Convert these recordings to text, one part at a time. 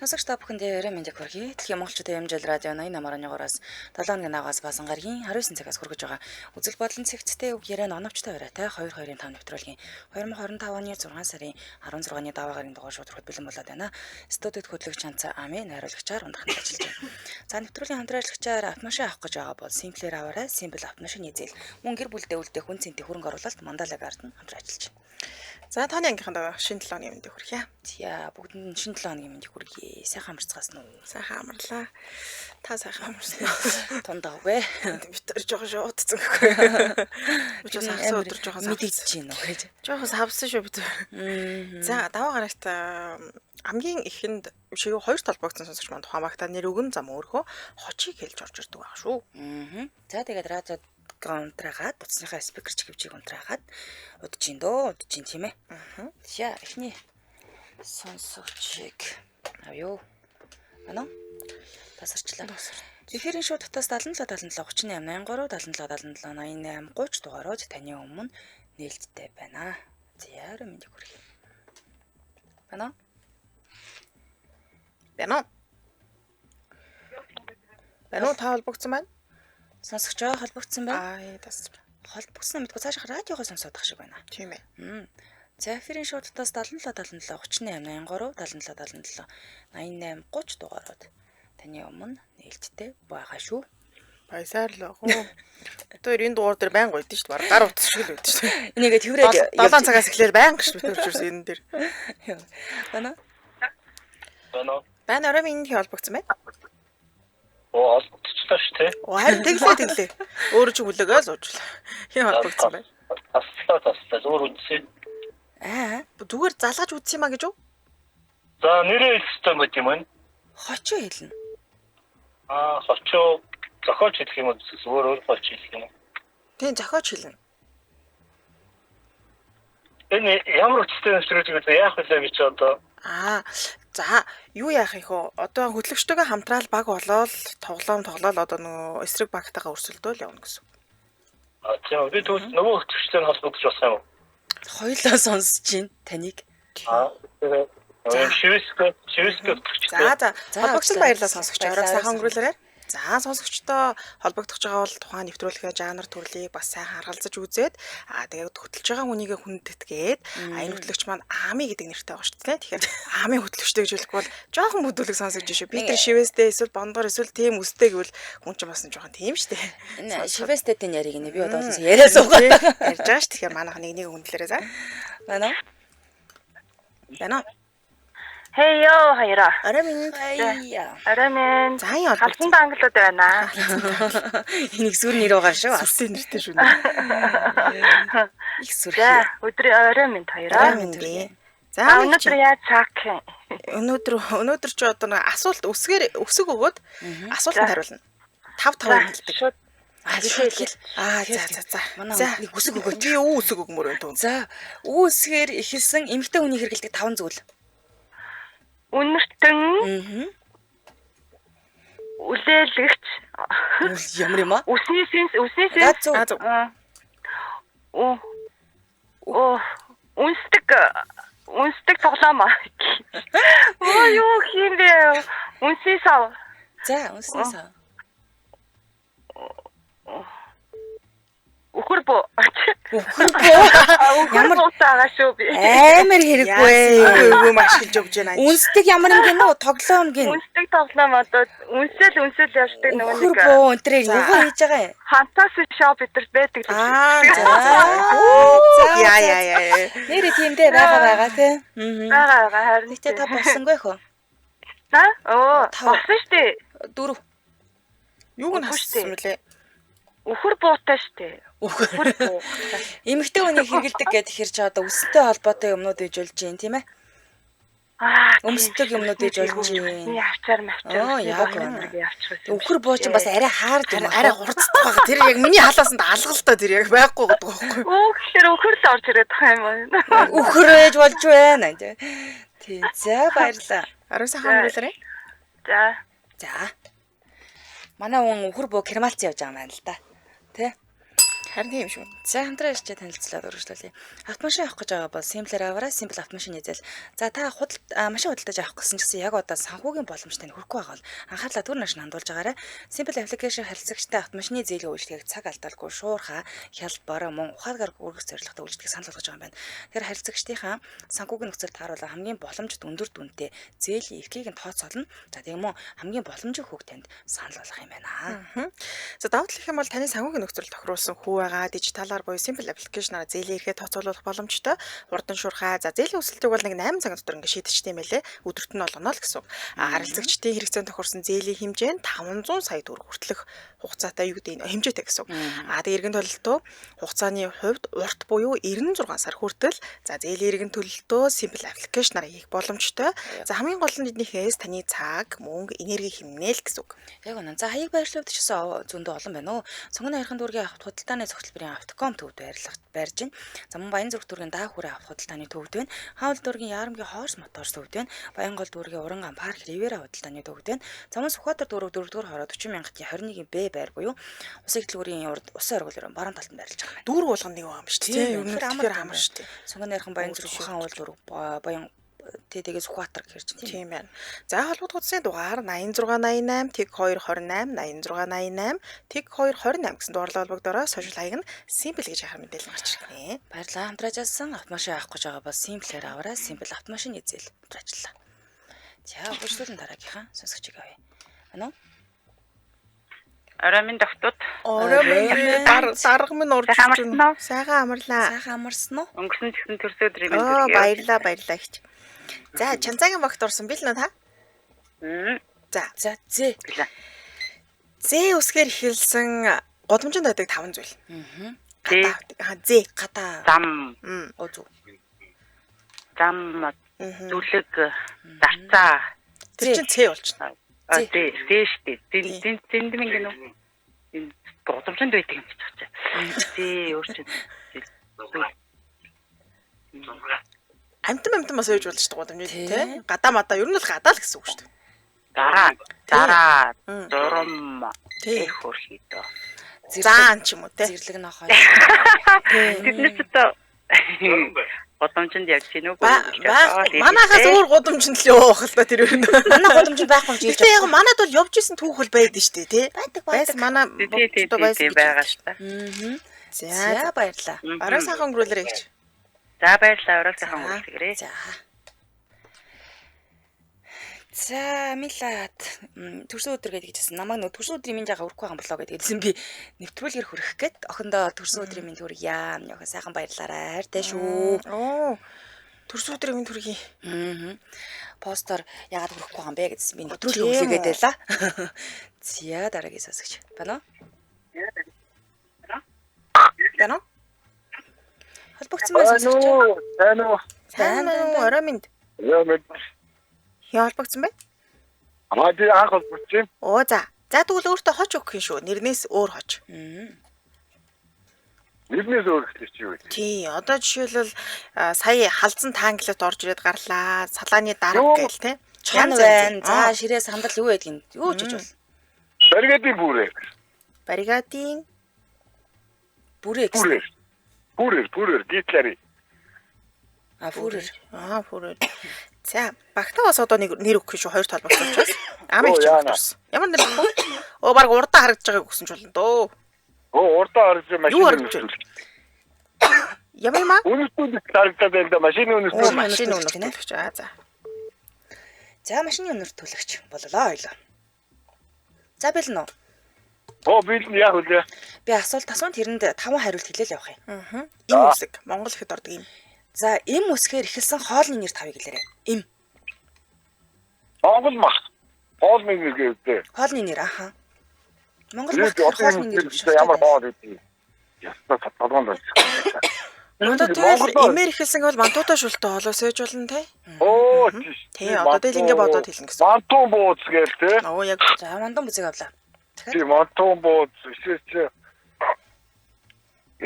Сонсогч та бүхэндээ орой мэндийг хүргэе. Дэлхийн монголчуудын амжил радио 88.3-аас 7 хоногийн наагаас басан гарагийн 19 цагаас хүргэж байгаа. Үзэл бодлон цэгцтэй үг яриа оновчтой оройтой 2-2-5 нэвтрүүлгийн 2025 оны 6 сарын 16-ны даваа гарын дугаар шууд хүргэхэд бэлэн болоод байна. Студид хөтлөгч Чанца Ами найруулагчаар ундаханд ажиллаж байна. За нэвтрүүлгийн хамтран ажиллагчаар автомашин авах гэж байгаа бол Simple-ээр аваарай. Simple автомашины зээл мөн гэр бүлдээ үлдэх хүн цэнтэй хөрөнгө оруулалт Мандала Garden хамтран ажиллаж байна. За тооны ангийнханд шинэ 7 хоногийн мэндийг хүргье. За бүгдэнд нь шинэ 7 хоногийн мэндийг хүргье. Сайхан амарцгаасан уу? Сайхан амарлаа. Та сайхан амарсан уу? Тундаагүй. Би тэр жоохон шуудсан гэхгүй. Би ч сагсан өдөр жоохон мэдэгдэж байна уу гэж. Жоохон савсан шүү би тэр. За даваа гарагт хамгийн ихэнд биш юу хоёр толбогдсон сонсогч маань тухайн багтаа нэр өгөн зам өөрхөө хочийг хэлж орж ирдэг байх шүү. За тэгээд радио унтраагаад утасныхаа спикер чиглэжийг унтраагаад удаж ин дөө удаж ин тийм ээ. За эхний сонсогчийг авъя. Ано тасарчлаа. Эфирийн шууд татаас 77 77 38 83 77 77 88 30 дугаарууд таны өмнө нээлттэй байна. За орой мэндийг хүргэе. Байна уу? Байна уу? Байна уу та холбогдсон байна? Сонсогчоо холбогдсон байна. Аа тас. Холбогдсон мэдгүй цаашаа радиогоо сонсоод ах шиг байна. Тийм ээ. За эфирийн шууд татаас 77 77 38 83 77 77 88 30 дугаарууд таны өмнө нээлттэй байгаа шүү. Баясаар л ах уу. Одоо энэ дугаар дээр байнга үйдэн шүү дээ. Бараг гар утас шиг л үйдэн шүү дээ. Энийгээ тэрврээд 7 цагаас эхлээл байнга шүү дээ. Төрж энэ дээр. Байна уу? Байна уу? Байна орой минь холбогдсон байна. Оо олбогдчихлоо шүү дээ. Оо харин тэглээ тэглээ. Өөрөө чи хүлээгээ суучлаа. Хин холбогдсон байна. Таслаа таслаа зүгээр үзсэн. Аа, Зүгээр залгаж үзсэн юм а гэж үү? За нэрээ хэлэх ёстой юм байт юм байна. хочоо хэлнэ. Аа хочоо зохиолч хэлэх юм уу зүгээр өөр хочч хэлэх юм уу? Тийм зохиоч хэлнэ. Энэ ямар хүчтэй нэвтрүүлэг вэ? Яах вэ би чи одоо? Аа за юу яах юм хөө? Одоо хөтлөгчтэйгээ хамтраал баг болоод тоглоом тоглоол одоо нөгөө эсрэг багтайгаа өрсөлдөөл явна гэсэн. Аа тийм би тэгвэл нөгөө хөтлөгчтэй холбогдож болох юм уу? Хоёулаа сонсож байна таныг. Аа тэгээ шивэскэ шивэскэ хөтлөгчтэй. За за За, холбогдсон уучлаарай. баярлалаа сонсогч. Оройг Баярлалаа. сайхан өнгөрүүлээрэй. За сонсогчдоо холбогдох байгаа бол тухайн нэвтрүүлгийн жанр төрлийг бас сайхан харгалзаж үзээд аа тэгээд хөтлөж байгаа хүнийгээ хүндэтгээд а энэ хөтлөгч маань Ами гэдэг нэртэй байгаа шүү дээ. Тэгэхээр Ами хөтлөгчтэй гэж хэлэхгүй бол жоохон бүдүүлэг сонсогдож шүү. Би тэр шивэстэй эсвэл бондгор эсвэл тийм үстэй гэвэл хүн чинь бас жоохон тийм шүү дээ. Энэ шивэстэйтэй яриг нэ би одоо болсон яриа суугаа. Ярьж байгаа шүү. Тэгэхээр манайх нэг нэг хүндлээрэй за. Байна уу? Байна уу? Хей ёо хоёроо. Орой минь. Аяа. Орой минь. За энэ холбогдсон. Халсан англиуд байна. Энийг сүр нэр байгаа шүү. Сүртэй нэртэй шүү. Их сүр. За өдрийн орой минь хоёроо. Орой минь дээ. За А өнөөдөр өнөөдөр яаж цаг юм? өнөөдөр өнөөдөр чи одоо нэг асуулт өсгөр өсөг өгөөд асуултанд хариулна. 5 5 юм хэлдэг. Шууд Аа шууд хэл. Аа за за за. Манай За нэг үсэг өгөөч. Би үү үсэг өгмөр байна түн. За, үүсгээр эхэлсэн эмэгтэй хүний хэрэглэдэг таван зүйл. үнэртэн Аа. үлээлгэгч Үл ямар юм аа? үсний сэнс үсний За сэнс зөв. Аа зөв. Оо оо үнсдэг үнсдэг тоглоом. Оо юу хийм бэ? Үнсний сав. За, үнсний сав. Үхэр буу. Үхэр буу. Үхэр Ямар- буутай байгаа шүү би. Амар хэрэггүй. Яасан юм ашиглаж өгч байна. Үнсдэг ямар юм гин үү? Тоглоом гин. Үнсдэг тоглоом одоо үнсэл үнсэл явждаг нөгөө Үхэр нэг буу энэ За. юу хийж байгаа юм? Фантаси шоу бидэрт байдаг л Аа шүү. за за. За, Яа за, яа яа. Нэрээ тийм дээ байгаа байгаа тий. Аа. Байгаа байгаа харин. Гэтэ та болсонгүй хөө. За оо Тав. болсон шүү дээ. Дөрөв. Юуг нь Үгүй хассан шүү мөлий? Үхэр буутай шүү дээ. Үхэр. Үхэр буу. Эмэгтэй хүний хэрэгэлдэг гэдэг хэр чи одоо өсөнтэй холбоотой юмнууд иж болж юм тийм ээ. Аа Өмсдөг юмнууд иж болж юм. Миний авчаар мавчаар. Оо, яг үнэ. явчих юм. Үхэр буу чинь бас арай хаард юм Арай хурцдах байгаа. Тэр яг миний халаасанд алгалтай тэр яг байхгүй гэдэг байхгүй. Үу гэхээр үхэр л орж ирээд байгаа юм уу? Үхэр ээж болж байна тий. Тий. За баярлалаа. Орой сайхан өнгөрүүлээрэй. За. За. Манай хүн үхэр буу кермалц явж байгаа юм байна л да. Тэ? Харин тийм шүү. За хамтран ирчээ танилцлаад үргэлжлүүлье. Автомашин авах гэж байгаа бол Simple-ээр аваарай. Simple автомашины зээл. За та машин худалдаж авах гэсэн ч гэсэн яг одоо санхүүгийн боломж тань хүрэхгүй байгаа бол анхаарлаа түр нааш нь хандуулж байгаарай. Simple application харилцагчтай автомашины зээлийн үйлчлэгийг цаг алдалгүй шуурхаа, хялбар мөн ухаалгаар үргэх зорилготой үйлчлэгийг санал болгож байгаа юм байна. Тэгэхээр харилцагчдынхаа санхүүгийн нөхцөл тааруулан хамгийн боломжит өндөр дүнтэй зээлийн эрхийг нь тооцоолно. За тийм үү хамгийн боломжийн хүүг танд санал болгох юм байна. За давуу тал гэх юм бол таны санхүүгийн нөхцөл тохируулсан хүү байгаа дижиталаар буюу simple application-аар зээлийн эрхээ тооцоолох боломжтой. Хурдан шуурхай. За зээлийн өсөлтийг бол нэг 8 цаг дотор ингэ шийдчихдэг юм байлээ. Өдөрт нь олгоно л гэсэн үг. А харилцагчдын хэрэгцээнд тохирсон зээлийн хэмжээ нь 500 сая төгрөг хүртэлх хугацаатай юу гэдэг нь хэмжээтэй гэсэн үг. А тэгээ эргэн төлөлтөө хугацааны хувьд урт буюу 96 сар хүртэл за зээлийн эргэн төлөлтөө simple application-аар хийх боломжтой. За хамгийн гол нь эднийхээс таны цаг, мөнгө, энерги хэмнээл гэсэн үг. Яг үнэн. За хаяг байрлал хувьд ч гэсэн зөндөө олон байна уу. Сонгоны хайрхан дүүргийн авто худалдааны цогцлборын автоком төвд байрлах барьж байна. За мөн Баян зүрх дүүргийн даа хүрээ авто худалдааны төвд байна. Хаул дүүргийн Ярамгийн Хорс моторс төвд байна. Баянгол дүүргийн Уранган парк Ривера худалдааны төвд байна. За мөн Сүхбаатар дүүрэг 4-р хороо 40 мянгатын 21 Б байр буюу Усын хөтөлбөрийн урд Усын оргил өрөө баруун талд нь байрлаж байгаа юм байна. Дүүрэг болгоно нэг юм шүү дээ. Ер нь тэгэхээр амар шүү дээ. Сонгоны хайрхан Баян зүрх хаан уул дүүрэг Баян тэгээ Сүхбаатар гэхэр чинь тийм. Тийм байна. За холбогдох утасны дугаар 8688 тэг 228 8688 тэг 228 гэсэн дугаарлал холбогдороо сошиал хаяг нь simple гэж ахаар мэдээлэл гарч ирнэ. Баярлалаа. Хамтраажсэн автомашин авах гэж байгаа бол Simple-ээр аваарай. Simple автомашины зээл хамтраажлаа. За, үргэлжлүүлэн дараагийнхаа сонсогчийг авъя. Ано? Орой минь доктод Орой минь дарга минь орж Сайхан ирж байна. амарсан уу? Сайхан амарлаа. Сайхан амарсан уу? Өнгөрсөн тэгсэн төрсө өдрийн мэнд Оо хүргэе. баярлаа баярлаа гэж. За Чанцагийн багт орсон бил нэ та? За За, зэ. Бэлээ. Зэ үсгээр эхэлсэн гудамжинд байдаг таван зүйл. Аа. Зэ. Гадаа. Аа зэ. Гадаа. Зам, Мм. Оо зү. зам, зүлэг, зарцаа. Тэр чинь Ц болчихно. А Зэ. зэ, зэ штэ. Зэн зэн зэндмэн гэнэ үү? Энэ гудамжинд байдаг юм чи чаа. Зэ өөр чинь. Амтан амтан бас ээж болж байгаа гудамжинд Тий. тий. Гадаа мадаа ер нь л гадаа л гэсэн үг шүү дээ. Дараа, дараа, Мм. зурам, Тий. их хөрхий дөө. Заан ч юм уу тий. Зэрлэг нохой. Тэд нар ч одоо гудамжинд явж гин үү? Байх манайхаас өөр гудамжинд л явах л та тэр юу. Манай гудамжинд байхгүй юм чи Гэтэ яг манад бол явж исэн түүхэл байдаг шүү дээ тий. Байдаг, Байсан байдаг. манай Тий, тий, тий, богцтой байсан тий, гэж байгаа бодож. шүү дээ. Аа. За. За, баярлалаа. Орой сайхан өнгөрүүлээрэй гэж. За баярлалаа. Орой сайхан За. өнгөрүүлээрэй. За. За, Милад төрсөн өдөр гэдэг хэлсэн. Намайг нөө төрсөн өдрийн минь жагаа өрөхгүй байгаа юм болоо гэдэг хэлсэн. Би нэвтрүүлгээр хүрэх гээд охиндоо төрсөн өдрийн минь хүргье. Яа, сайхан баярлаарай. Хайртай шүү. Оо. Төрсөн өдрийн минь төргий. Аа. Постоор яагаад хүрэхгүй байгаа юм бэ гэдсэн. Би Тийм нэвтрүүлэг үү. хүлээгээд байлаа. За, дараагийн сонсогч. Байна уу? Байна уу? Холбогдсон байна сонсогч. Сайн уу? Сайн уу? Орой минь. Яа мэд. Хин холбогдсон бэ? Аа тий анх холбогдсон юм. Оо за. За тэгвэл өөртөө хоч өгөх юм шүү. Нэрнээс өөр хоч. Нэрнээс өөр гэхлээр чи юу вэ? Тий, одоо жишээлбэл сая халзан танглалт орж ирээд гарлаа. Салааны дарга Юу? гээл те. Чон Янз байна. янзын. За, Аа, ширээ сандал юу байдгийг юу ч гэж бол. Бригадын бүрээ. Бригадын Бүрээ гэсэн. Бүрээр. Бүрээр, бүрээр гитлери. А, бүрээр. Аа, бүрээр. За, багтаа бас одоо нэг нэр өгөх юм шүү. Хоёр толбогдсон учраас. Ам их Оо, ч яана. өгсөн. Ямар нэр өгөх вэ? Оо, баг урдаа харагдаж байгааг өгсөн ч болно дөө. Оо, урдаа харагдсан машин. Юу харагдаж байна? Ямар юм аа? Үнэстэй харагдаад байна да машины Оо, үнэстэй. машин үнэртүүлэгч гинэ. үнэртүүлэгч. Аа, за. За, машины өнөр төлөгч боллоо ойлоо. За, бэлэн үү? Оо, би л яах вэ? Би асуулт асуун тэрэнд таван хариулт хэлээл явах юм. Аа. Им үсэг. Монгол ихэд ордог юм. За, эм үсгээр эхэлсэн хоолны нэр тавыг хэлээрэй. Эм. Монгол мах. Хоол нэг нэг гэдэг. Хоолны нэр аха. Монгол мах Тэгээд гэхээр хоолны нэр биш. ямар хоол гэдэг. Ястаа толгоонд байна. Одоо тэгэл эмээр эхэлсэн гэвэл мантуутай шүлтэй хоолоос ээж болно те. Оо, тийш. Тий, одоо тэгэл ингэ бодоод хэлнэ гэсэн. Мантун бууз гээл те. Оо яг За, мандан бүзэг авлаа. Тий, мантун бууз эсвэл чи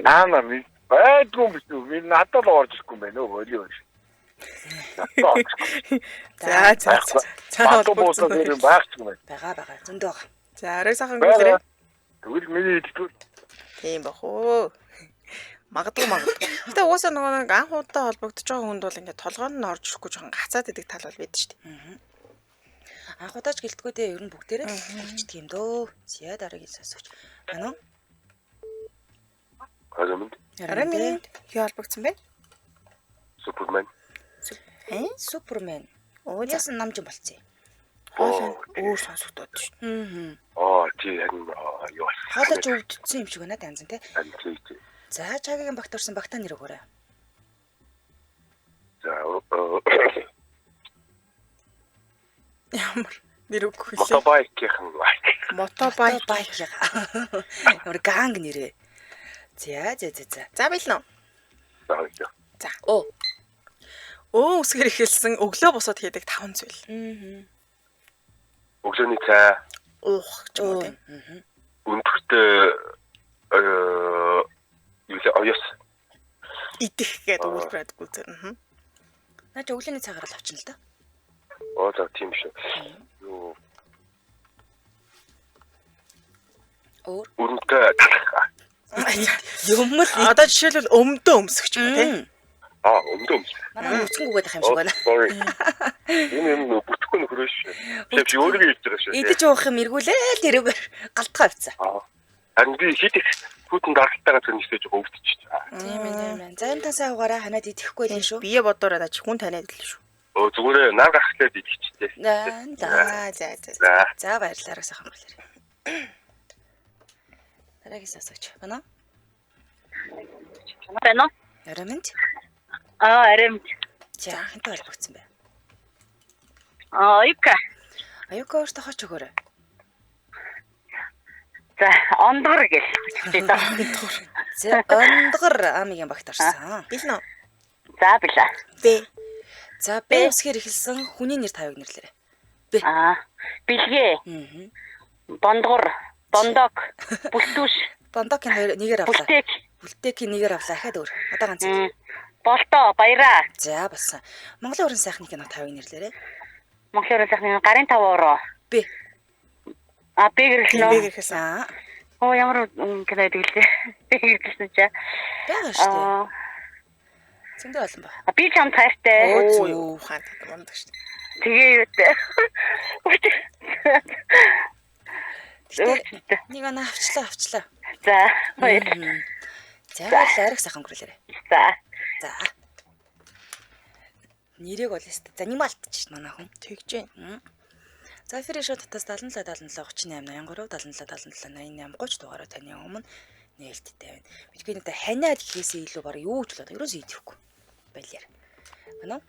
Яана ми байдгүй юм биш үү? Би надад л орж ирэхгүй юм байна өө, болио биш. За за за. За Мантун бууз гэр юм байх ч юм байна. Байгаа байгаа. Зөндөө байгаа. За орой сайхан өнгөрүүлээрэй. Тэгвэл миний хэлдгүүр Тийм бах уу. Магадгүй магадгүй. Гэтэ угаасаа нөгөө нэг анх удаа холбогдож байгаа хүнд бол ингээд толгойн нь орж ирэхгүй жоохон гацаад идэг тал бол байдаг шүү дээ. Анх удаач гэлтгүй дээ ер нь бүгдээрээ л хэлчихдэг юм дөө. За дараагийн сонсогч. Байна уу? Орой минь Орой минь хий холбогдсон бэ? Супермен. Э? Супермен. Оо за. Яасан намжин болцсон юм. Хоолой өөр сонсогдоод шүү. Аа. Аа тий харин юу болсон. Хоолой ч өвдсөн юм шиг байна данзан тий. Харин тий тий. За чагийн багт орсон багтаа нэр өгөөрэй. За Ямар нэр өгөх вүлээ? мотобайкийнхан Мотобайк. Байк. Ямар ганг нэрээ. За за за за. За бэлэн үү? За баярлалаа. За. Оо. Өө үсгэр эхэлсэн өглөө босоод хийдэг таван зүйл. Аа. Өглөөний цай, Уух ч юм уу тийм. өндөртөө юу лээ оёс. Идэх гэдэг өгүүлбэр байдаггүй зэрэг. Аа. Наа чи өглөөний цагаар л авчина л да. Оо за тийм шүү. Юу Өөр. өрөмтэй талах. Юм л Одоо жишээлбэл өмдөө өмсөх ч юм уу тийм. Аа өмдөө өмс. Манай нүцгэн гүгээд ах юм шиг байна. Sorry. Энэ юм нөө бүтэхгүй нөхрөө шүү. Би чи өөрийгөө хэлж байгаа шүү. Идэж уух юм эргүүлээ л тэрүүгээр галтгаа авцаа. Аа. Харин би хит их хүтэн даралтайгаа зөв нэртэй жоо өвдчих. Тийм ээ тийм ээ. За юм тасаа угаараа ханаад идэхгүй л юм шүү. Бие бодоороо даа чи хүн таниад л шүү. Өө зүгээрээ нар гарахлаад идчихтэй. За. Аа за за. За. За баярлалаа сайхан өнгөрлөөр. Дараагийн сонсогч байна уу? Байна уу? Орой минь. Аа, арай мэд. За хэнтэй холбогдсон бэ? Аа, оюка. Аюука өөртөө хоч өгөөрэй. За, ондгор гэл. За ондгор амигийн багт орсон. Бэлэн үү? За, билээ. Б. За Б үсгээр эхэлсэн хүний нэр тавыг нэрлээрэй. Аа, бэлгээ, Аа. бондгор, бондог, бүлтүүш, Бондокийн хоёр нэгээр авлаа. бүлтэк, Бүлтэкийн нэгээр авлаа. Ахаад өөр. Одоо ганц. м, болтоо, баяраа. За болсон. Монголын өрн сайхны кино тавыг нэрлээрэй. Монголын өрн сайхны гарын тав ороо. Б. А, Б гэрэлсэн Б үү? гэрэлсэн. Аа. Оо, ямар кино гэдэг лээ. Б гэрэлсэн чи. Байгаа шүү дээ. Аа, Зөндөө олон ба. би чамд хайртай. Оо юу хаан мундаг шүү дээ. Тэгээ юу вэ? Гэтэ нэг оноо авчлаа авчлаа. За, баярлалаа. За баярлалаа. Ариг сайхан өнгөрүүлээрэй. За. За. Нэрийг бол өст. За нималтчих манай хүн. Тэгж байна. За эфирийн шоу татаас 77 77 38 83 77 77 88 30 дугаараа таны өмнө нээлттэй байна. Бидгүй надад ханиад гэхээсээ илүү баг юу ч л одоо ерөөсөө идэхгүй. Балиар. Байна уу?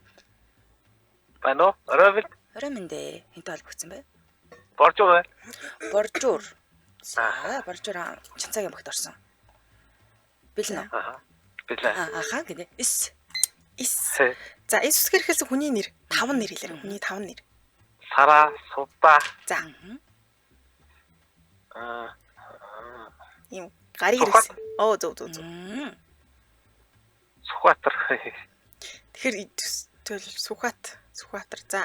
Байна уу? Орой минь Орой минь дээ. Хэнтэй холбогдсон бай. боржуу байна. Боржуур. За, боржуур чанцаагийн багт орсон. Бэлэн үү? Аа. Билээ. Аа, ахаа гинэ. Эс. Эс. За эс үсгээр эхэлсэн хүний нэр таван нэр хэлээрэй. Хүний таван нэр. Сара, суда. За Аа. ийм гарыг ирсэн. Оо зөв зөв зөв. Сүхбаатар. Тэгэхээр тэгэл Сүхбаат, Сүхбаатар. За.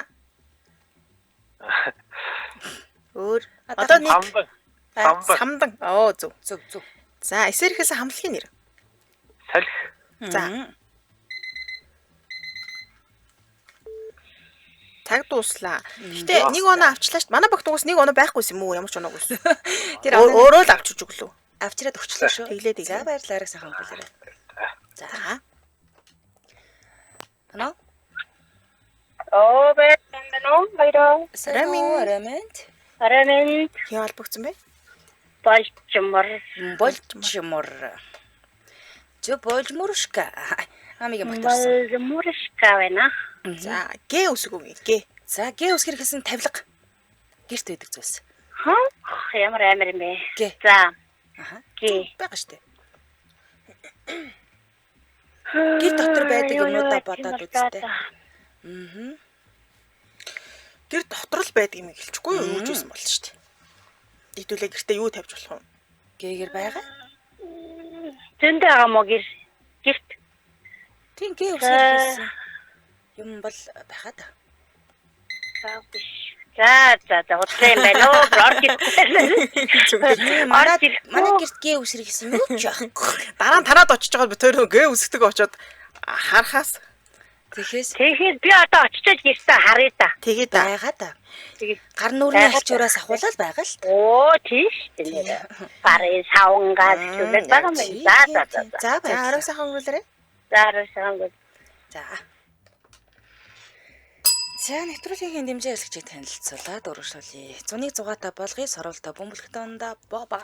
Өөр одоо нэг Самдан. Самдан. самдан. Оо зөв. Зөв зөв. За эсээр эхэлсэн хамтлагийн нэр. Салхи. За. Цаг дууслаа. Гэтэ нэг оноо авчлаа шүү дээ. Манай багт уус нэг оноо байхгүйсэн юм уу? Ямар ч оноогүй. Тэр Тэр өөрөө л авчиж өглөө. Авчираад өгчлөө шүү. Тэглээ, тэглээ. За баярлалаа. Ариг сайхан өнгөрүүлээрэй. За. Байна уу? Оо, байна уу? Баяраа. Орой минь. Орой минь. Орой минь Хэн холбогдсон бэ? болчмор. Болчмор. Зө болжморшка. Амигийн багт орсон. Болморшка байна. За, Г үсэг үг. Г. За, Г үсгэр хэлсэн тавилга. Гэрт байдаг зүйлс. Хаа? Ямар амар юм бэ? Г. За. Аха. Г. Байгаа штэ. Гэр дотор байдаг юмнуудаа бодоод үзтээ. Аа. Гэр дотор л байдаг юм хэлчихгүй юу? Юу ч байсан болно шүү дээ. Хэдүүлээ гэртээ юу тавьж болох вэ? Г-гэр байгаа. Зөндөө байгаа мó гэр. Гэрт. Тийм Г үсгэр хэлсэн. Юм бол байхаа да. За биш. За за за худлаа юм байна уу? Орж ирэхгүй. Манай Орж ирэхгүй. манай гэрт гэ үсрэх гэсэн юу ч байхгүй. Дараа нь танаад очиж байгаа би тэр нөө гэ үсгдэг очоод харахаас Тэгэхээс Тэгэхээр би одоо очичоод гэртээ харъя да. тэгээ да. байгаа да. Тэгээ. Гар нүрийн алчуураас ахуулаад байгаа л. Оо тийш дээ. Барын савнгаас зүйлээ байгаа юм байна. За за за. За За баярлалаа. орой сайхан өнгөрүүлээрэй. За орой сайхан өнгөрөө. За. За нэвтрүүлгийн дэмжин ажиллагчийг танилцуулаад өргөжлүүлье. Зуны зугаатай болгоё, соролтой бөмбөлөгтэй ундаа боба.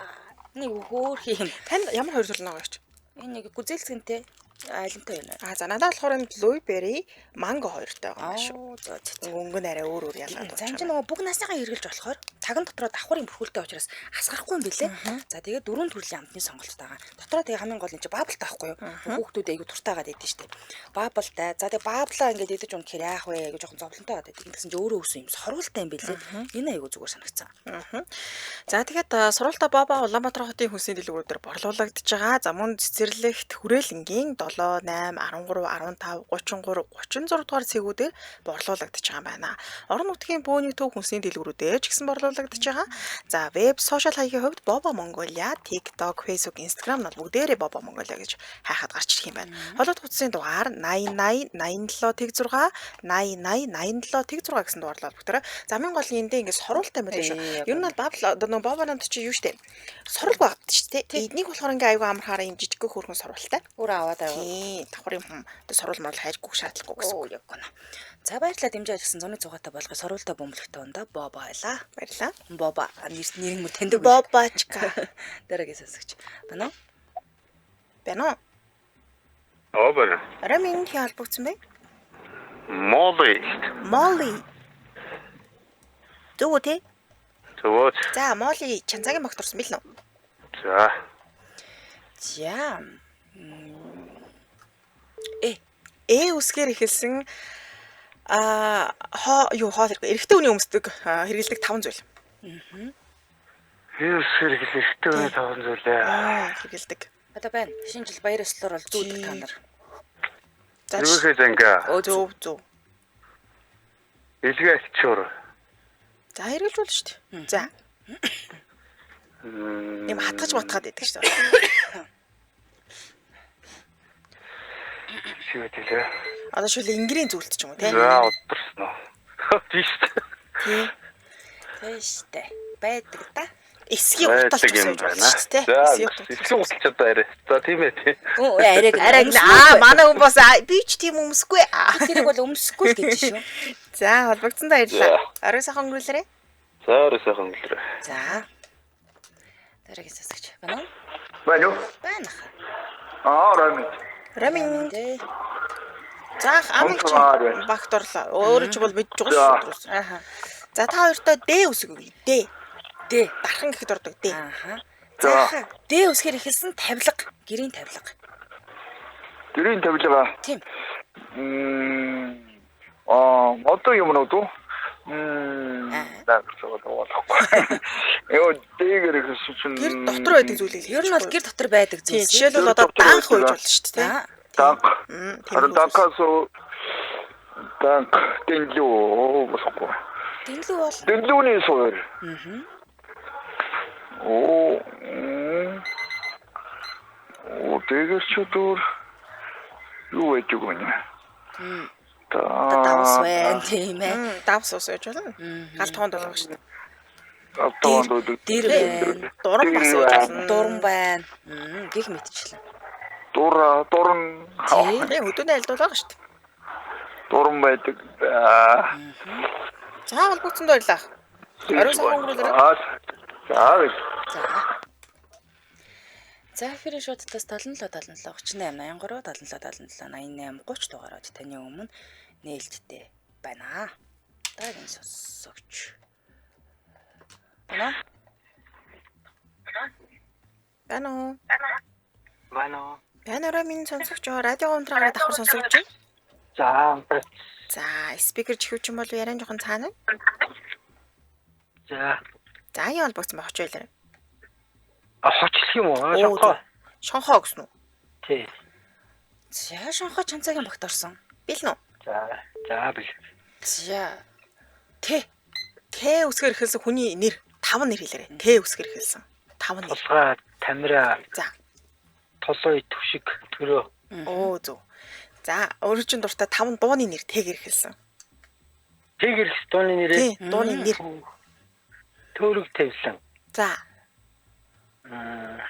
Нэг хөөх юм. Танд ямар хоёр төрөл байгаа ч? Энэ нэг гүзээлзгэнтэй айлантай байна. А за надад болохоор энэ blueberry, mango хоёртой байгаа юм шүү. Аа за за, за. Өнгө нь арай өөр өөр ялгаад За энэ чинь нөгөө бүх насныхаа хэрглэж болохоор цаган дотроо давхар юм бүрхүүлтэй учраас асгарахгүй юм билэ. За тэгээд дөрвөн төрлийн амтны сонголт байгаа. Дотроо тэгээ хамгийн гол нь чи баблтай байхгүй юу? Хүүхдүүд айгу дуртай гаад идэв штэ. Баблтай. За тэгээ баблаа ингээд идэж унтахэр яах вэ гэж жоохон зовлонтой гаад идэв. Тэгсэн чи өөрөө өсөн юм сорволтой юм билэ. Энэ айгу зүгээр санагцсан. За тэгэхэд сурвалта Баба Улаанбаатар хотын хүнсний дэлгүүрээр борлуулагдаж байгаа. За мөн цэцэрлэгт хүрээлэнгийн 7, 8, 13, 15, 33, 36 дугаар цэгүүдээр борлуулагдаж байгаа юм байна. Орон нутгийн бөөний төв хүнсний дэлгүүрүүдээр ч гэсэн борлуулагдаж байгаа. За веб, сошиал хаягийн хувьд Боба Mongolia, TikTok, Facebook, Instagram нь бол бүгдээрээ Боба Mongolia гэж хайхад гарч ирэх юм байна. Холбоот утасны дугаар 80 80 87 тэг 6 80 80 87 тэг 6 гэсэн дугаарлал бүгдээрээ. Замын гол нь эндээ ингээд сурвалтай юм байна шүү. Ер нь бол бабл одоо нөгөө бобонод чи юу штэ. Сурвал багт штэ. Эднийг болохоор ингээ аюу амархаараа юм жижигхэн хөөрхөн сурвалтай. Өөрөө аваад аваа. Тийм, давхар юм хум. Одоо сурвал морл хайжгүй шаардлагагүй гэсэн. Оо яг гэнэ. За баярлалаа дэмжин ажилласан зуны зугаатай болгоё, сорволтой бөмбөлөгтэй ундаа Боба байлаа. Баярлалаа. Боба нэр нэр мөр таньдаг. Бобачка. Дараагийн сонсогч. Байна уу? Байна уу? Оо байна. Орой минь хин холбогдсон бэ? Молли. Молли. Зөв үү те? Зөвөөд. За, Молли Чанцагийн багт орсон бил нүү? За. За. Э үсгээр эхэлсэн а хоо юу хоол хэрэггүй. Эрэгтэй хүний өмсдөг хэрэглэдэг таван зүйл. Юу хэрэглэх эрэгтэй хүний таван зүйлээ. Аа, хэрэглэдэг. Одоо байна. Шинэ жил баяр ёслолоор бол зүүдэг та нар. За Тэрвэхээ зангаа. зөв зөв. Илгээ альчуур. За хэрэглэж болно шүү дээ. За. Юм хатгаж батгаад идэг шүү дээ. Шивэт хэлээ. Одоо шүл ингрийн зүйлт ч юм уу те. За удирсан уу. Тийш. Тийм. Тийш дээ. Байдаг да. Эсгийн гуталч Байдаг юм гэсэн болж байна. шүү дээ. За Эсгийн гуталч. эсгийн гуталч одоо арай. За тийм ээ тий. Өө арай Арай аа манай хүн бас би ч тийм өмсөхгүй. Аа. Тэрийг бол өмсөхгүй л гэж шүү. За холбогдсон баярлалаа. Орой сайхан өнгөрүүлээрэй. За орой сайхан өнгөрөөрэй. За. Дараагийн сонсогч байна уу? Байна уу? Байна хаа. Аа, орой минь. Орой минь. Тэ. За амыг чи Хамтгаар байна. багт орлоо. Өөрөө чи бол мэдж байгаа шүү дээ. Аха. За та хоёртой Д үсэг өгье. Д. Д. Дархан гэхэд ордог Д. Аха. За. За. Д үсгээр эхэлсэн тавилга, гэрийн тавилга. Гэрийн тавилга. Тийм. Аа, одоо юм уу дүү? Наагцгаа болохгүй. Йоо, дээгэр гэсэн чинь Гэр дотор байдаг зүйлийг л Ер нь бол гэр дотор байдаг Тийм, зүйлс. жишээлбэл одоо Гэр дотор данх байдаг, үйж аа. болно шүү дээ. За. Данк. Тийм Харин үү. данкаас данк дэнлүү болохгүй. Дэнлүү бол Дэнлүүний суур. Оо. Оо, дээгэр ч өдөр юу байдаг вэ? Та одоо давс байна тийм ээ. Давс ус үйж болно. Гал тогоонд болох шүү дээ. Автоонд байдаг. Дэр байна. Дуран бас үйж болно. Дуран байна. Гэх мэтчлэн. Дура, дуран, Тий. Тийм, өдөөний айлд байгаа шүү дээ. дуран байдаг. Аа. За холбогдсон баярлалаа. Орой сайхан өнгөрүүлээрэй. Аа. За. За. За эфирийн шууд талаас 77 77 38 83 77 77 88 30 дугаарууд таны өмнө нээлттэй байна. Дараагийн сонсогч. Байна уу? Байна уу? Байна уу? Байна орой минь сонсогч радио унтраагаар давхар сонсогч. байна. За, За, спикер чихвч юм бол яриан жоохон цаана. за. За, аян холбогдсон байх очойлоо. А хочлох юм уу? Оо, Шонхоо. Шонхоо гэсэн үү? Тий. За шонхоо чанцаагийн багт орсон. Бэлэн үү? За, за бил. За. Тэ. Т үсгээр эхэлсэн хүний нэр 5 нэр хэлээрэй. Т үсгээр эхэлсэн. 5 нэр. Тулгай, Тамира, За. Тулуй, Түшиг, Төрөө. Оо зөв. За, өөрөө чинь дуртай 5 дууны нэр Т-гээр эхэлсэн. Тэгэр дууны нэрээ Тий, дууны нэр. Төөрөг тавилан. За. Аа.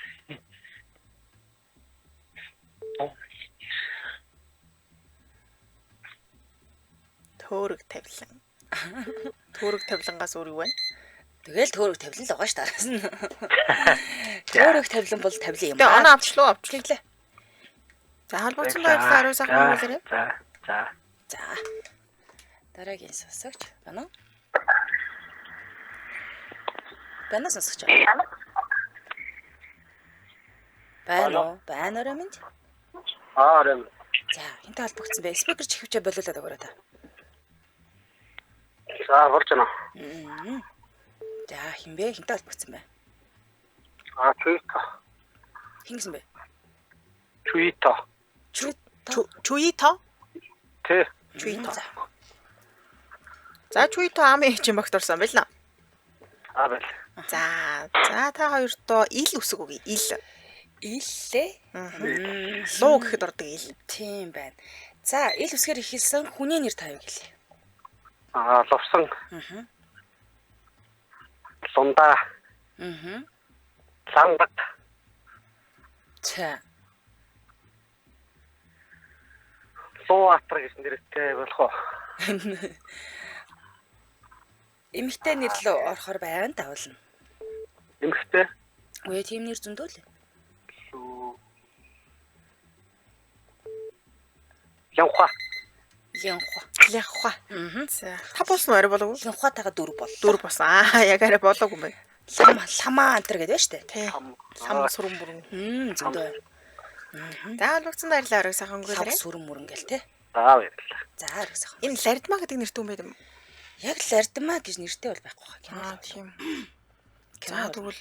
Төөрөг тавилан. Төөрөг тавилангаас өөр юу вэ? Тэгэл төөрөг тавилан л байгаа ш тараас нь. Төөрөг тавилан бол тавилан юм Тэгээ аа. оноо авчлаа авчлаа. Тэглээ. За, холбогдсон баярлалаа. Ариун сайхан өнгөрүүлээрэй. За, за. За. Дараагийн сонсогч байна уу? Байна уу сонсогч? Байна уу? Байна уу минь? Аа, орой. За, хинтээ холбогдсон бэ? Спикер чихвчээ болиулаад өгөөрэй та. За, болж байна. За, хин бэ? Хинтээ холбогдсон бэ? Аа, Чуито. Хин гэсэн бэ? Чуито. Чүй Чуито? Тэ. Чуито. За. За, Чуито амын хчин багт орсон байл наа. Аа, байл. За, за та хоёртоо ил үсэг үгүй. Ил. Иллээ. Луу гэхэд ордог ил. Тийм байна. За, ил үсгээр эхэлсэн хүний нэр тавыг хэлье. Аа, Лувсан. Лундаа. Аа. Лангат. За. Луатар гэсэн нэртэй болох уу? Эмэгтэй нэр лөө орохоор байна давлна. Эмэгтэй. Үгүй ээ, тийм нэр зөндөө л. Лүү. Лянхва. Лянхва. Лянхва. Аа. За, та болсон уу арай болов уу? Лянхватайгаа дөрөв бол. Дөрөв болсон. Аа, яг арай болоогүй юм байна. Лам ламаа антер гэдэг байна шүү дээ. Тий. Лам сүрэн бүрэн. Зөндөө. За, холбогдсон баярлалаа. Орой сайхан Лав өнгөрүүлээрэй. сүрэн мөрөн гэл те. За, баярлалаа. За, орой сайхан. Энэ ларидма гэдэг нэртэй хүн байд юм. Яг лардмаа гэж нэртэй бол байхгүй хаа. Кино. Аа, тийм. Кино За, бол. тэгвэл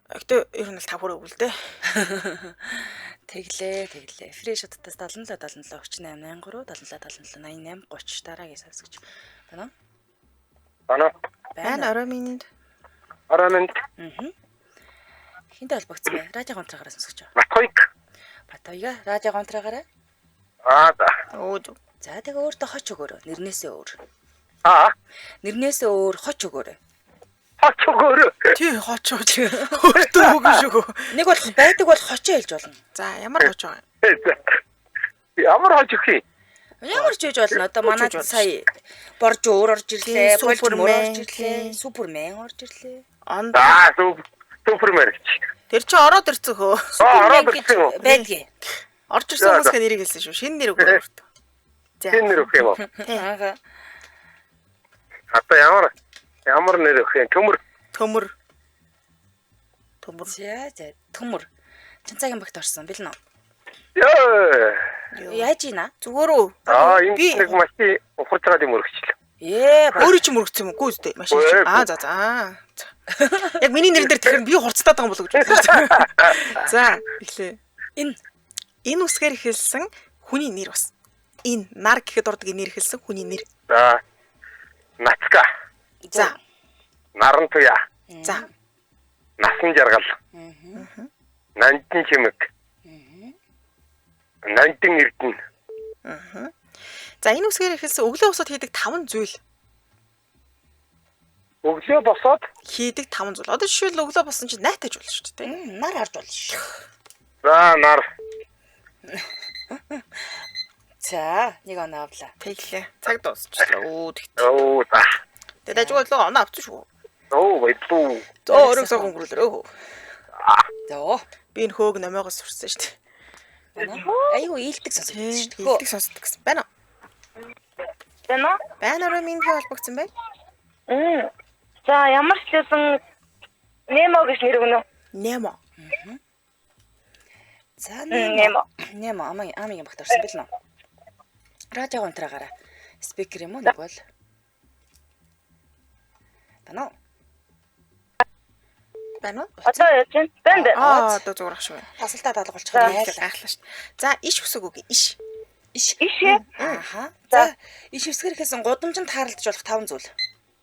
Гэтэ ер нь л тав хүрээгүй л дээ. Тэглээ, тэглээ. Фреш удтаас 77 77 38 83 77 77 88 30 дараагийн сонсогч. Байна уу? Байна. Байна орой минь. Орой минь Аа. Хинтээ холбогдсон бэ? Радио гонтраагаараа сонсогч. Батхойг. Батуяга радио гонтраагаараа. Аа за. Өө зөв. За тэгээ өөртөө хоч өгөөрэй. Нэрнээсээ өөр. Аа. Нэрнээсээ өөр хоч өгөөрэй. Хоч өгөөрэй. Тий, хоч. Өөртөө өгөн шүү. Нэг бол байдаг бол хочоо хэлж болно. За, ямар хоч байгаа юм? Ямар хоч өгөх юм? Ямар ч хийж болно. Одоо Хүч манай хийж болно. сая борж өөр орж ирлээ, Тий, болж мөр Супермен, орж ирлээ, тий. супермен орж ирлээ. Онд За, супермен гэж. тэр чи ороод ирсэн хөө. Аа, ороод гэж ирсэн юм уу? байдгийг. Орж ирсэн За, хүмүүсийн за. нэрийг хэлсэн шүү. Шинэ нэр өгөө өөртөө. За. Шинэ нэр өгөх юм уу? Аа. Одоо ямар нэр өгөх юм? Төмөр. Төмөр. Төмөр. За за төмөр. Чанцаагийн багт орсон бэлэн үү? Йоо. Яаж ийна? Зүгээр үү? Аа, энэ Би нэг машин ухарч байгаа юм өргөчлөө. Ээ өөрөө чи мөрөгцсөн юм уу? Үгүй үстэй. Машин чи. Аа за за. За. Яг миний нэрэн дээр тэгэхээр би хурцтаад байгаа юм болов уу гэж бодлоо. За, эхлэе. энэ Энэ үсгээр эхэлсэн хүний нэр бас. Энэ нар гэхэд ордог энэ нэр эхэлсэн хүний нэр. За. Нацка. За. Наран туяа. За. Насан жаргал. Нандин чимэг. Нандин эрдэнэ. За энэ үсгээр эхэлсэн өглөө босоод хийдэг таван зүйл. Өглөө босоод Хийдэг таван зүйл. Одоо жишээл өглөө болсон чинь найтаж болно шүү дээ. нар харж болно шүү. за нар За нэг оноо авлаа. Тэглээ. Цаг дуусчихлаа. Өө тэгт. Оо за. Тэгээд ажиг бодлоо оноо авчих шүү. Оо баярлалаа. Зөө өрөг сог өнгөрүүлрөө. Зөө. Би энэ хөөг номоогоос сурсан шүү дээ. Байна уу? Айгу ийлдэг сонсогдсон шүү дээ. Хэлдэг сонсдог гэсэн. Байна уу? Байна уу? Байна орой минь хэ холбогдсон байна. За ямар ч лсэн Немо гэж нэр өгнө. Немо. За Немо. Немо амын амын багт орсон бэлэн үү? Радио гонтраагаараа спикер юм уу нэг бол. Байна уу? Байна уу? Одоо яаж вэ? Байна байна. Аа одоо зүгээр ах шүү байна. Тасалтаа даалгуулчих Гайхлаа юм. гайхлаа шүү. За иш үсэг үг иш. Иш. Ишээ. Аха. За иш үсгэр хэлсэн гудамжинд тааралдаж болох таван зүйл.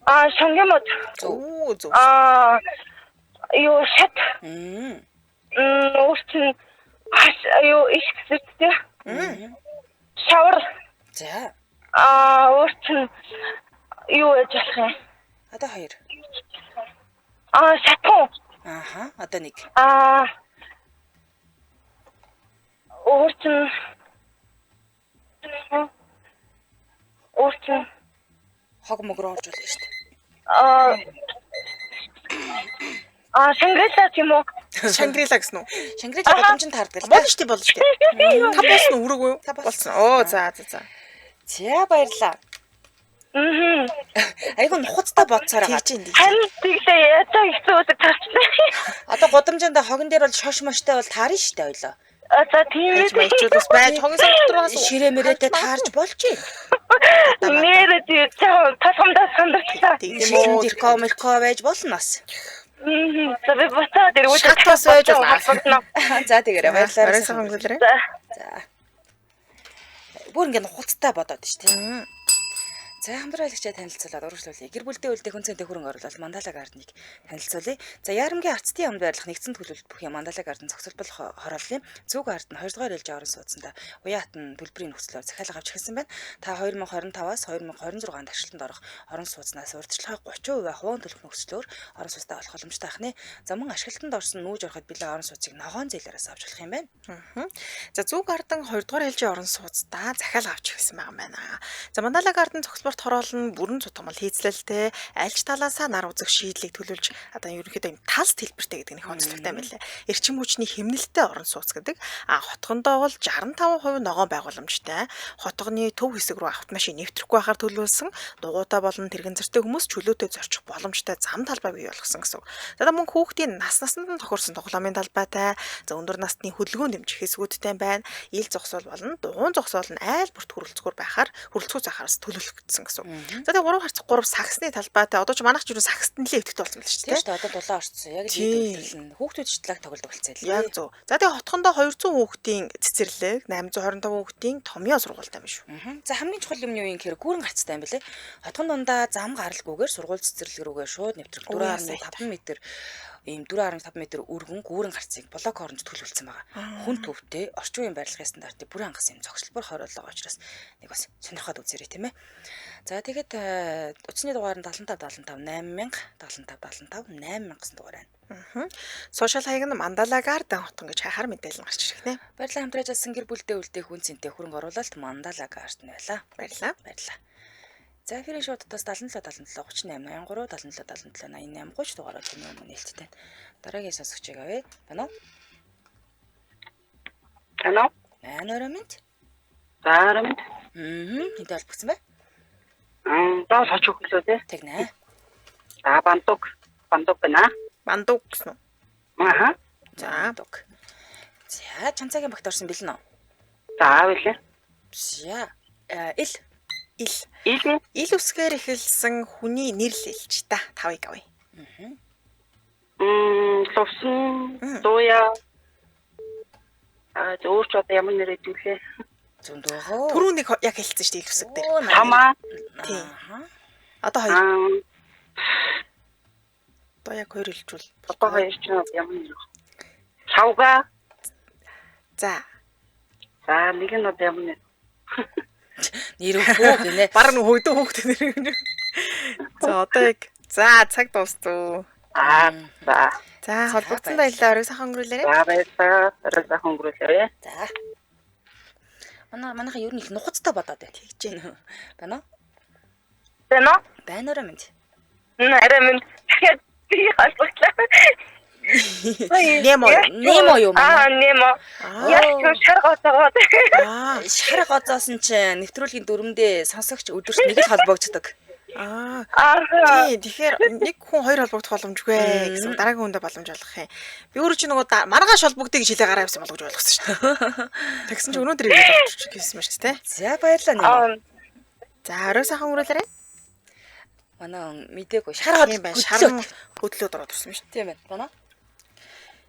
Аа, шонгийн мод. Оо зөв. Аа, юу шат. Мм. Өөр чинь хаш юу их гэсэлттэй. Шавар. За. Аа, өөр чинь юу яж болох юм? Одоо хоёр. Аа, шатхан. Ааха. Одоо нэг. Аа. Өөр чинь өөр чинь Хог мөг рүү орж болно шүү дээ. аа Аа, Шангрила тийм үү? Шангрила гэсэн үү? Шангрила гудамжинд таардаг л Болно шүү дээ, болно шүү дээ. Та болсон уу өрөөгүй юу? Та болсон. Болсон. Оо за за за. За баярлаа. Мм. Айгу нухацтай бодсоор байгаа. Тэгж ин тэгж. Харин тэглээ ячаа хэцүү үүсэг тарчлаа. Одоо гудамжинд хогон дээр бол шош моштой бол таарна шүү дээ ойлоо. А за тийм Байж ээ. маячуул бас байж хогийн сан дотор бас Ширээ мөрөөдөө таарч болж байна. Нэрээ тий тасамдаа сандарчлаа. Тийм Шилэн үү. дэрко мэрко байж болно бас. Мм. За би буцаад ирвэл Шат бас байж болно. За тэгээрэй баярлалаа. Орой сайхан өнгөрүүлээрэй. За. За. Бүр ингэ нухацтай бодоод шүү дээ. За хамтран аялагчаа танилцуулаад үргэлжлүүлье. Гэр бүлдээ үлдэх хүн цэнтэй хөрөнгө оруулалт Мандала Гардныг танилцуулъя. За Ярамгийн арцтын яамд байрлах нэгдсэн төлөвлөлт бүхий Мандала Гарден зохицолбол хорооллын Зүг Арден 2 дугаар ээлжийн орон сууцнда уян хатан төлбөрийн нөхцлөөр захиалга авч эхэлсэн байна. Та 2025-аас 2026 онд ашиглалтанд орох орон сууцнаас урьдчилгаа 30% хувийн төлөх нөхцлөөр орон сууцтай болох боломжтой ахнэ. За мөн ашиглалтанд орсон нүүж ороход бэлэн орон сууцыг ногоон зээлээрээс авч болох юм байна. За Зүг Арден 2 дугаар ээлжийн орон сууцдаа захиалга авч эхэлсэн байгаа юм байна. За Мандала Гарден цогцлборт хороол нь бүрэн цутгамал хийцлэлтэй альж талаасаа нар үзэх шийдлийг төлөвлөж одоо ерөнхийдөө юм талс хэлбэртэй гэдэг нэг онцлогтой юм байлаа. Эрчим хүчний хэмнэлттэй орон сууц гэдэг. А хотгондоо бол 65% ногоон байгууламжтай. Хотгоны төв хэсэг рүү автомашин нэвтрэхгүй байхаар төлөвлөсөн дугуйтай болон тэрэгэн зэртэй хүмүүс чөлөөтэй зорчих боломжтой зам талбай бий болгосон гэсэн үг. За мөн хүүхдийн нас насанд нь тохирсон тоглоомын талбайтай, за өндөр насны хөдөлгөөн дэмжих хэсгүүдтэй байна. Ил зогсоол болон дугуйн зогсоол нь айл бүрт хүрэлцгээр байхаар хүрэлцгүү захаараас төлөвлөгдсөн гэсэн үг. За тэгээ 3 харьцах 3 саксны талбайтай. Одоо ч манайх ч юу сакст нь л идэвхтэй болсон байл шүү Тийм дээ. шүү дээ. Одоо дулаан орцсон. Яг л Тийм. идэвхтэй нь хүүхдүүд ч талаг тоглодог болсон л. Яг зөв. За тэгээ хотхондоо 200 хүүхдийн цэцэрлэг, 825 хүүхдийн томьёо сургуультай юм шүү. За хамгийн чухал юм нь юу юм гэхээр гүүрэн гарцтай юм билээ. Хотгон дундаа зам гаралгүйгээр сургууль цэцэрлэг рүүгээ шууд нэвтрэх Оо, яасан 4.5 м ийм 4.5 м өргөн гүүрэн гарцыг блок хооронд төлөвлөсөн байгаа. Хүн төвтэй орчин үеийн барилгын стандартыг бүрэн хангасан юм зогсолбор хориоллого учраас нэг бас сонирхоод үзээрэй тийм ээ. За тэгэхэд утасны дугаар нь 75 75 8000 75 75 8000 гэсэн дугаар байна. Сошиал хаяг нь Мандала Гарден хотон гэж хайхаар мэдээлэл нь гарч ирэх нэ. Баярлалаа хамтран ажилласан гэр бүлдээ үлдээх хүн цэнтэй хөрөнгө оруулалт Мандала Гарден байлаа. Баярлалаа. Баярлалаа. За эфирийн шууд утас 77 77 38 83 77 77 88 30 дугаараар таны өмнө нээлттэй. Дараагийн сонсогчийг авъя. Байна уу? Тань уу? Маань орой минь. За орой минь. Аа, хинтэй холбогдсон бай. Доо соч өглөө тий. Тэгнэ. За бандуг. Бандуг байна. Мандуг гэсэн үү? Ааха. За. Бандуг. За, чанцаагийн багт орсон бэлэн үү? За билээ. За, ил. Ил. Илээ. Ил үсгээр эхэлсэн хүний нэр л илч та. Тавыг авъя. Лувсан, дууя. Аа өөр ч одоо ямар нэр өгдөг лээ. Зөндөө. Түрүү нэг яг хэлсэн шүү дээ ил үсэг дээр. Тамаа. Тийм. Аа. Одоо хоёр. Аа Одоо яг хоёр хэлжүүл. одоо хоёр ч ямар нэр вэ? Чавга. За. За нэг нь одоо ямар нэр? Нэр өгөө гинэ. Бараг нэг хөгдөө хөөхтэй нэр өгнө. За одоо яг за цаг дуустуу. Аа за. За холбогдсон баярлалаа. Орой сайхан өнгөрүүлээрэй. За баярлалаа. Орой сайхан өнгөрүүлээрэй. За. Манайха ер нь их нухацтай бодоод байна. Тэгж байна. Байна уу? Байна уу? Байна орой минь. Арай минь. Тэгэхээр би холбогдлоо. Немо. Немо юу Аа, манай? немо. Яг ч шар гоцоогоо. Аа. Шар гоцоосон чинь нэвтрүүлгийн дөрөмдөө сонсогч өдөрт нэг л холбогддог. Аа. Аа. Тийм, тэгэхээр нэг хүн хоёр холбогдох боломжгүй гэсэн дараагийн хүндээ боломж олгох юм. Би өөрөө чи нөгөө маргааш холбогдъё гэж хэлээ гараа явсан болов гэж ойлгосон шүү дээ. Тэгсэн чи өнөөдөр ирээд орчих гэсэн юм шүү дээ. За баярлалаа Немо. Аа. За, орой сайхан өнгөрүүлээрэй. Манай хүн мдээгүй шар Тийм байна. Шаран хөдлөөд ороод ирсэн юм шүү дээ. Тийм байна. Байна уу?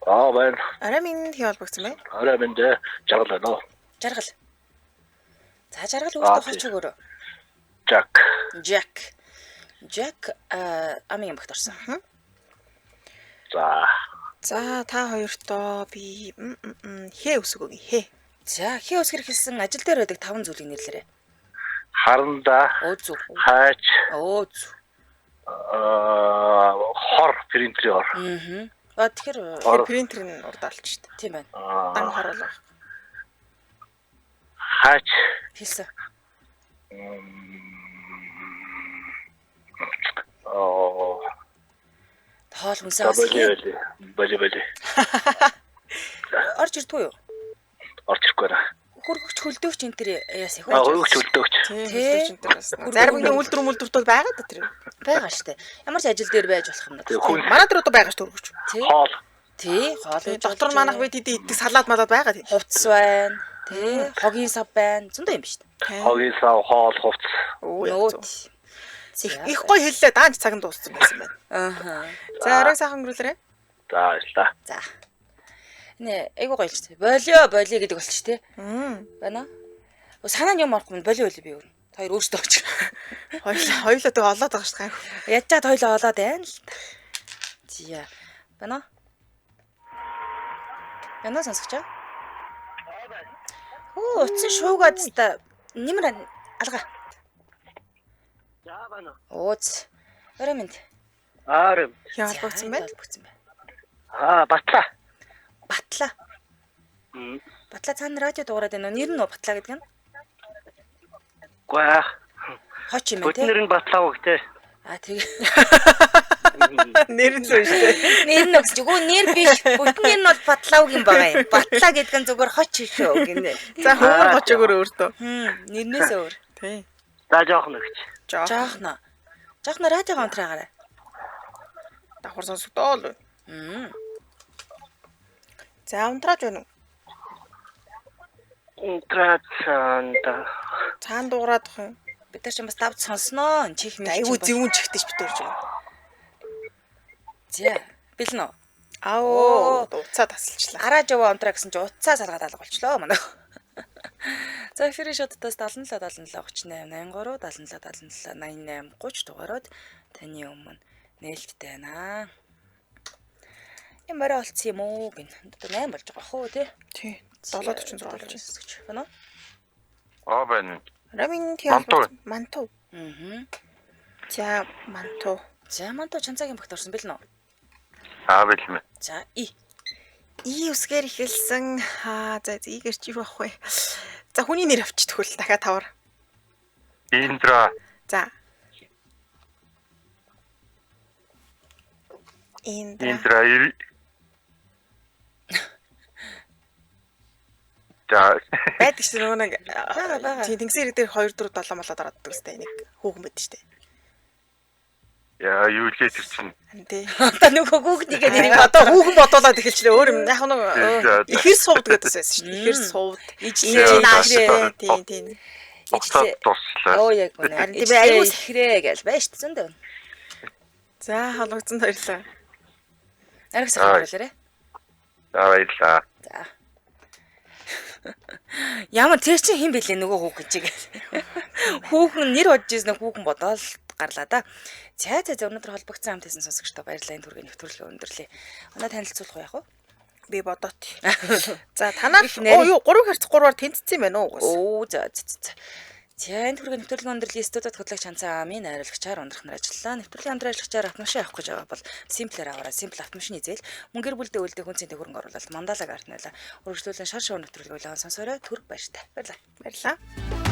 Аа байна. Орой минь хий холбогдсон бэ? Орой минь дээ. Жаргал байна уу? Жаргал. За жаргал Аа, өөртөө хоч тийм. өгөөрэй. Жак. Жак. Жак амын багт орсон. За. За та хоёртоо би хээ үсэг өгье. Хээ. За хээ үсгэр хэлсэн ажил дээр байдаг таван зүйлийг нэрлээрэй. Харандаа, Өө зүг. хайч, Өө зүг. хор принтерийн хор. Аа. А тэгэхээр Хор. Принтер нь урдаалж штэ. тийм байна. Дан хор бол. Хайч. Хэлсэн. Аа. Хоол хүнсээ За бас боли хээ. боли. Боли боли. Орж ирдгүй юу? Орж ирэхгүй байна. Хөргөгч хөлдөөгч энэ төр яас их Аа, хөргөгч хөлдөөгч. Тийм Тий. хөлдөж энэ төр бас. Зарим хүний үйлдвэр мүлдвэрт бол байгаа да тэр. байгаа штэ. Ямар ч ажил дээр байж болох юм да. Тэг хүн Манай дээр одоо байгаа шүү өргөж. Тий. хоол. Тий. Хоол Тэгээ ээж дотор болж манах байна. бид хэдий иддэг салаад малаад байгаа тийм. Хувцас байна. Тий. Хогийн сав байна. Зөндөө юм биш үү? Хогийн сав, хоол, хувцас. Өө яг Нөөт. зөв. Их гоё хэллээ даанч цаг нь дууссан байсан байна. Ааха. За орой сайхан өнгөрүүлээрэй. За баярлалаа. За. Нэ айгуу гоё л ч. Болио болио гэдэг болчих тий. Байна. Оо санаа нь юм орохгүй болио болио би өөр. Та хоёр өөрсдөө очих. Хоёулаа тэг олоод байгаа шүү дээ. Яаж чад хоёлоо олоод байна л та. Зя. Байна. Байна сонсогч аа. Хөө утсан шуугаад та нэмэр алга. За байна. Ууц. Орой минь. Аа. Хин холбогдсон байна. Холбогдсон байна. Аа, батлаа. Батлаа. Батлаа цаана радио дуурайд байна уу? Нэр нь үү Батлаа гэдэг нь? Үгүй аа. Хоч юм байна Бид тий. нэр нь батлаа үг те. А тэг. Нэр нь зөв шүү дээ. Нэр нь өгч. Үгүй нэр биш. Бүтэн нэр нь бол Батлаа үг юм байгаа юм. Батлаа гэдэг нь зүгээр хоч шүү гинэ. За хөөр гоч өгөөрэй өөртөө. Хм, нэрнээс өөр. Тий. За жоохон өгч. Жоох. Жоохно. Жоохно радиогоо унтраагаарай. Давхар сонсогдоо л. Мм. За унтрааж байна уу? Унтраацанда. Цаана дуурайд ах юм. Бид нар ч бас давд сонсноо. Чих мэх. Айгуу зөвүүн чихтэй ч бид өрж байна. За. Бэлэн үү? Ао, уцаа тасалчлаа. Араа жаваа унтраа гэсэн чи утсаа салгаад алга болчлоо манай. За эфирийн шотдоос 77 77 38 83 77 77 88 30 дугаарууд таны өмнө нээлттэй байна. Юм орой олцсон юм уу гин. Одоо 8 болж байгаа хөө тий. Тий. 7:46 болж байна. байна. Байна уу? Аа байна. Рамин тий. Манту. Манту. Аа. За манту. За манту чанцаагийн багт орсон бэлэн үү? Аа бэлмэ. За и. И үсгээр эхэлсэн. Аа за ийгэр чи юу ах вэ? За хүний нэр авчид хөл дахиад тавар. Индра. За. Индра. Индра. За Байдаг шүү нөгөө нэг Бага, бага. тий тэнгисийн ирэг дээр 2 4 7 молоод ороод үстэй нэг хүүхэн байдаг шүү дээ. яа юу лээ тэр чинь. Тий. Одоо нөгөө хүүхдийгээ нэрийг Одоо хүүхэн бодуулаад эхэлчихлээ. Өөр юм яг нэг За, за. ихэр сувд гэдэг бас байсан шүү дээ. Ихэр сувд. Ижлээ, Ижлээ нааш ижлээ. тий тий. Буцаад дуслаа. Оо яг үнэ. Харин тийм Ижлээ, аюул. ихрээ гэж байж шүү зөндөө. За холбогдсон баярлалаа. Ариг сайхан өнгөрүүлээрэй. За баярлалаа. За. Ямар тэр чинь хэн бэлээ нөгөө хүүхэн чиг. Хүүхэн нэр бодож ирсэн хүүхэн бодоол гарлаа да. За за за өнөөдөр холбогдсон хамт байсан сонсогчдоо баярлалаа. Энэ түргийн нэвтрүүлгээ өндөрлөө. Оноо танилцуулах уу яах вэ? Би бодоот. За танаар Их нэр- оо юу 3 хэрц 3-аар тэнцсэн юм байна уу угаас. Оо за за за. За энэ түргийн нэвтрүүлгийн өндөрлөлийн студид хөтлөгч Ханцаа Амын найруулагчаар ундрах нар ажиллалаа. Нэвтрүүлгийн хамтран ажиллагчаар автомашин авах гэж байгаа бол Simple-ээр аваарай. Simple автомашины зээл мөн гэр бүлдээ үлдэх хүнсийн хөрөнгө оруулалт Мандала гартнайла. Үргэлжлүүлэн шар шоу нэвтрүүлгийг улаан сонсоорой. Түр баяртай. Баярлалаа. Баярлалаа.